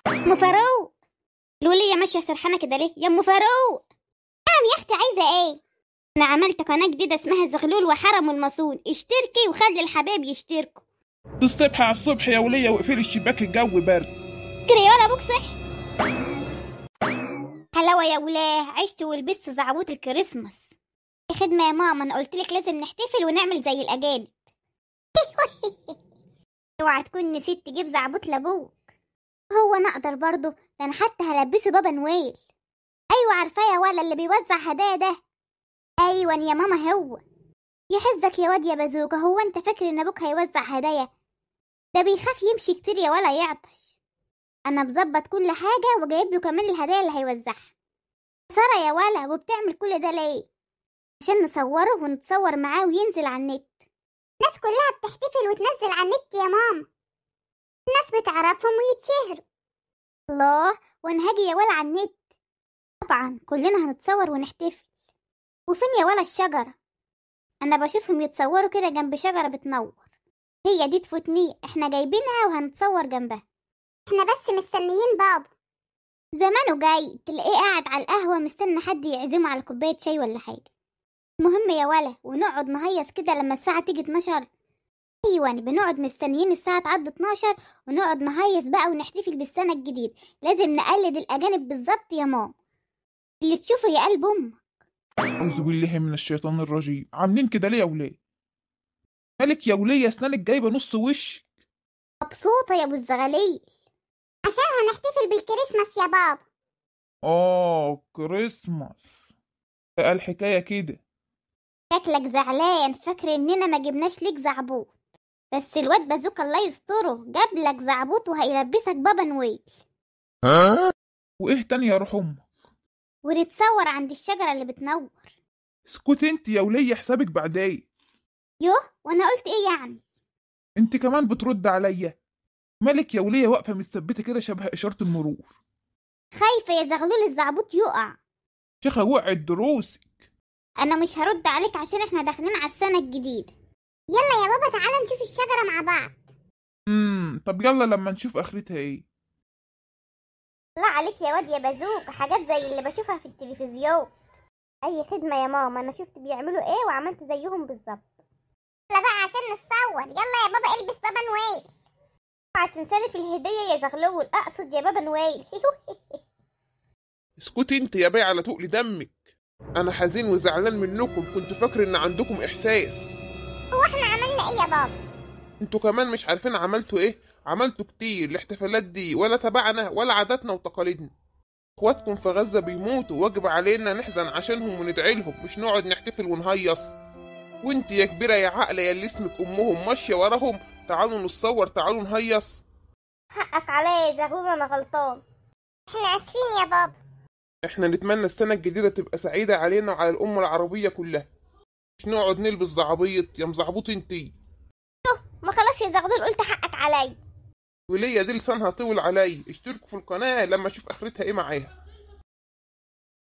ام فاروق، الولية ماشية سرحانة كده ليه يا ام فاروق؟ نعم يا اختي، عايزة ايه؟ انا عملت قناة جديدة اسمها زغلول وحرم المصون، اشتركي وخلي الحبايب يشتركوا. تصبحي على الصبح يا ولية واقفلي الشباك، الجو برد. اجري يا ابوك صحي. حلاوة يا ولاه، عشت ولبست زعبوط الكريسماس. يا خدمة يا ماما، انا قلتلك لازم نحتفل ونعمل زي الاجانب. اوعى تكون نسيت تجيب زعبوط لابوك. هو انا اقدر برضه؟ ده انا حتى هلبسه بابا نويل. ايوه عارفاه يا ولا، اللي بيوزع هدايا ده. ايوه يا ماما هو. يحزك يا واد يا بازوكا، هو انت فاكر ان ابوك هيوزع هدايا؟ ده بيخاف يمشي كتير يا ولا يعطش. انا مظبط كل حاجة وجايب له كمان الهدايا اللي هيوزعها. ساره يا ولا، وبتعمل كل ده ليه؟ عشان نصوره ونتصور معاه وينزل على النت. الناس كلها بتحتفل وتنزل على النت يا ماما، الناس بتعرفهم ويتشهروا. الله، وانا هاجي يا ولا على النت؟ طبعا كلنا هنتصور ونحتفل. وفين يا ولا الشجرة؟ انا بشوفهم يتصوروا كده جنب شجرة بتنور، هي دي تفوتني؟ احنا جايبينها وهنتصور جنبها. احنا بس مستنيين بابا. زمانه جاي، تلاقيه قاعد على القهوة مستني حد يعزمه على كوباية شاي ولا حاجة. المهم يا ولا، ونقعد نهيص كده لما الساعة تيجي 12. ايوه بنقعد مستنيين الساعة تعدي 12 ونقعد نهيص بقى ونحتفل بالسنة الجديدة. لازم نقلد الأجانب بالظبط يا ماما. اللي تشوفه يا قلب أمك. أعوذ بالله من الشيطان الرجيم، عاملين كده ليه يا ولية؟ مالك يا ولية، اسنانك جايبة نص وشك. مبسوطة يا أبو الزغاليل. عشان هنحتفل بالكريسماس يا بابا. كريسماس بقى الحكاية كده. شكلك زعلان، فاكر اننا ما جبناش ليك زعبوط، بس الواد بازوكا الله يستره جاب لك زعبوط وهيلبسك بابا نويل. ها؟ وايه تاني يا روح امك؟ ونتصور عند الشجرة اللي بتنور. اسكتي انت يا ولية، حسابك بعدين. يوه، وانا قلت ايه يعني؟ انت كمان بترد عليا؟ مالك يا ولية واقفة مستثبتة كده شبه إشارة المرور؟ خايفة يا زغلول الزعبوط يقع. شيخة وقعت دروسك. انا مش هرد عليك عشان احنا داخلين على السنة الجديدة. يلا يا بابا تعالى نشوف الشجرة مع بعض. طب يلا لما نشوف اخرتها ايه. لا عليك يا واد يا بازوك، حاجات زي اللي بشوفها في التلفزيون. اي خدمة يا ماما، انا شفت بيعملوا ايه وعملت زيهم بالظبط. يلا بقى عشان نتصور. يلا يا بابا البس بابا نويل. اوعى تنساني في الهدية يا زغلول، اقصد يا بابا نويل. اسكتي انت يا بيه على تقل دمك. انا حزين وزعلان منكم، كنت فاكر ان عندكم احساس. هو احنا عملنا ايه يا بابا؟ انتوا كمان مش عارفين عملتوا ايه؟ عملتوا كتير الاحتفالات دي ولا تبعنا ولا عاداتنا وتقاليدنا. اخواتكم في غزة بيموتوا، واجب علينا نحزن عشانهم وندعي لهم، مش نقعد نحتفل ونهيص. وانت يا كبيرة يا عقلة يا اللي اسمك امهم ماشية وراهم، تعالوا نتصور تعالوا نهيص. حقك عليا يا زغلول، انا غلطان. احنا اسفين يا بابا. احنا نتمنى السنة الجديدة تبقى سعيدة علينا وعلى الأمة العربية كلها، مش نقعد نلبس زعابيط يا مزعبوط انتي. ما خلاص يا زغلول قلت حقك عليا. وليا دي لسانها طول علي. اشتركوا في القناة لما اشوف اخرتها ايه معاها.